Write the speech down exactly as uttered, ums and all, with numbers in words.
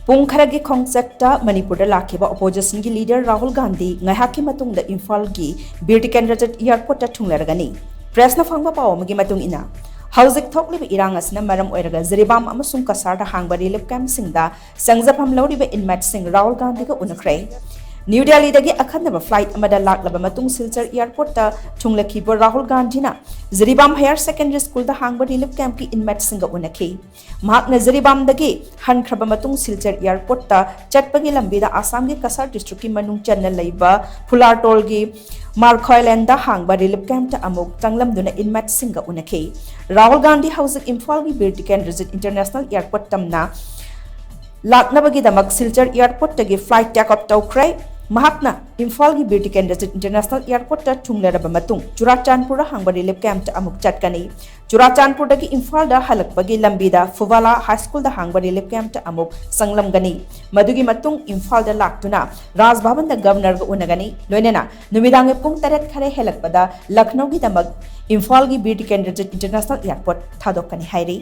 ꯄꯨꯡ ꯈꯔꯒꯤ ꯈꯣꯡꯆꯠꯇ ꯃꯅꯤꯄꯨꯔꯗ ꯂꯥꯛꯈꯤꯕ ꯑꯣꯄꯣꯖꯤꯁꯟꯒꯤ ꯂꯤꯗꯔ ꯔꯥꯍꯨꯜ ꯒꯥꯟꯙꯤ ꯉꯥꯏꯍꯥꯛꯀꯤ ꯃꯇꯨꯡꯗ ꯏꯝꯐꯥꯜꯒꯤ ꯕꯤꯔ ꯇꯤꯀꯦꯟꯗ꯭ꯔꯖꯤꯠ ꯑꯦꯌꯔꯄꯣꯔꯠꯇ ꯊꯨꯡꯂꯔꯒꯅꯤ꯫ ꯄ꯭ꯔꯦꯁꯅ ꯐꯪꯕ ꯄꯥꯎ ꯑꯃꯒꯤ ꯃꯇꯨꯡ ꯏꯟꯅ, ꯍꯧꯖꯤꯛ ꯊꯣꯛꯂꯤꯕ ꯏꯔꯥꯡ ꯑꯁꯤꯅ ꯃꯔꯝ ꯑꯣꯏꯔꯒ ꯖꯤꯔꯤꯕꯥꯝ ꯑꯃꯁꯨꯡ ꯀꯁꯥꯔꯗ ꯍꯥꯡꯕ ꯔꯤꯂꯤꯐ ꯀꯦꯝꯞꯁꯤꯡꯗ ꯆꯪꯖꯐꯝ ꯂꯧꯔꯤꯕ ꯏꯟꯃꯦꯠꯁꯤꯡ ꯔꯥꯍꯨꯜ ꯒꯥꯟꯙꯤꯒ ꯎꯅꯈ꯭ꯔꯦ꯫ ꯅ꯭ꯌꯨ ꯗꯦꯜꯂꯤꯗꯒꯤ ꯑꯈꯟꯅꯕ ꯐ꯭ꯂꯥꯏꯠ ꯑꯃꯗ ꯂꯥꯛꯂꯕ ꯃꯇꯨꯡ ꯁꯤꯜꯆꯔ ꯑꯦꯌꯔꯄꯣꯔꯠꯇ ꯊꯨꯡꯂꯈꯤꯕ ꯔꯥꯍꯨꯜ ꯒꯥꯟꯙꯤꯅ ꯖꯤꯔꯤꯕꯥꯝ ꯍꯥꯌꯔ ꯁꯦꯀꯦꯟꯗꯔꯤ ꯁ꯭ꯀꯨꯜꯗ ꯍꯥꯡꯕ ꯔꯤꯂꯤꯐ ꯀꯦꯝꯞꯀꯤ ꯏꯟꯃꯦꯠꯁꯤꯡꯒ ꯎꯅꯈꯤ꯫ ꯃꯍꯥꯛꯅ ꯖꯤꯔꯤꯕꯥꯝꯗꯒꯤ ꯍꯟꯈ꯭ꯔꯕ ꯃꯇꯨꯡ ꯁꯤꯜꯆꯔ ꯑꯦꯌꯔꯄꯣꯔꯠꯇ ꯆꯠꯄꯒꯤ ꯂꯝꯕꯤꯗ ꯑꯁꯥꯝꯒꯤ ꯀꯁꯥꯔ ꯗꯤꯁꯇ꯭ꯔꯤꯛꯀꯤ ꯃꯅꯨꯡ ꯆꯟꯅ ꯂꯩꯕ ꯐꯨꯂꯥꯔꯇꯣꯜꯒꯤ ꯃꯥꯔꯈꯣꯏꯂꯦꯟꯗ ꯍꯥꯡꯕ ꯔꯤꯂꯤꯐ ꯀꯦꯝꯞꯇ ꯑꯃꯨꯛ ꯆꯪꯂꯝꯗꯨꯅ ꯏꯟꯃꯦꯠꯁꯤꯡꯒ ꯎꯅꯈꯤ꯫ ꯔꯥꯍꯨꯜ ꯒꯥꯟꯙꯤ ꯍꯧꯖꯤꯛ ꯏꯝꯐꯥꯜꯒꯤ ꯕꯤꯔ ꯇꯤꯀꯦꯟꯗ꯭ꯔꯖꯤꯠ ꯏꯟꯇꯔꯅꯦꯁꯅꯦꯜ ꯑꯦꯌꯔꯄꯣꯔꯠ ꯇꯝꯅ ꯂꯥꯛꯅꯕꯒꯤꯗꯃꯛ ꯁꯤꯜꯆꯔ ꯑꯦꯌꯔꯄꯣꯔꯠꯇꯒꯤ ꯐ꯭ꯂꯥꯏꯠ ꯇꯦꯛ ꯑꯣꯐ ꯇꯧꯈ꯭ꯔꯦ꯫ ꯃꯍꯥꯛꯅ ꯏꯝꯐꯥꯜꯒꯤ ꯕꯤꯔ ꯇꯤꯀꯦꯟꯗ꯭ꯔꯖꯤꯠ ꯏꯟꯇꯔꯅꯦꯁꯅꯦꯜ ꯑꯦꯌꯔꯄꯣꯔꯠꯇ ꯊꯨꯡꯂꯔꯕ ꯃꯇꯨꯡ ꯆꯨꯔꯥꯆꯥꯟꯄꯨꯔꯗ ꯍꯥꯡꯕ ꯔꯤꯂꯤꯐ ꯀꯦꯝꯞꯇ ꯑꯃꯨꯛ ꯆꯠꯀꯅꯤ꯫ ꯆꯨꯔꯥꯆꯥꯟꯄꯨꯔꯗꯒꯤ ꯏꯝꯐꯥꯜꯗ ꯍꯜꯂꯛꯄꯒꯤ ꯂꯝꯕꯤꯗ ꯐꯨꯕꯥꯂꯥ ꯍꯥꯏ ꯁ꯭ꯀꯨꯜꯗ ꯍꯥꯡꯕ ꯔꯤꯂꯤꯐ ꯀꯦꯝꯞꯇ ꯑꯃꯨꯛ ꯆꯪꯂꯝꯒꯅꯤ꯫ ꯃꯗꯨꯒꯤ ꯃꯇꯨꯡ ꯏꯝꯐꯥꯜꯗ ꯂꯥꯛꯇꯨꯅ ꯔꯥꯖ ꯚꯕꯟꯗ ꯒꯕꯔꯅꯔꯒ ꯎꯅꯒꯅꯤ꯫ ꯂꯣꯏꯅꯅ ꯅꯨꯃꯤꯗꯥꯡꯒꯤ ꯄꯨꯡ ꯇꯔꯦꯠ ꯈꯔ ꯍꯦꯜꯂꯛꯄꯗ ꯂꯈꯅꯧꯒꯤꯗꯃꯛ ꯏꯝꯐꯥꯜꯒꯤ ꯕꯤꯔ ꯇꯤꯀꯦꯟꯗ꯭ꯔꯖꯤꯠ ꯏꯟꯇꯔꯅꯦꯁꯅꯦꯜ ꯑꯦꯌꯔꯄꯣꯔꯠ ꯊꯥꯗꯣꯛꯀꯅꯤ ꯍꯥꯏꯔꯤ꯫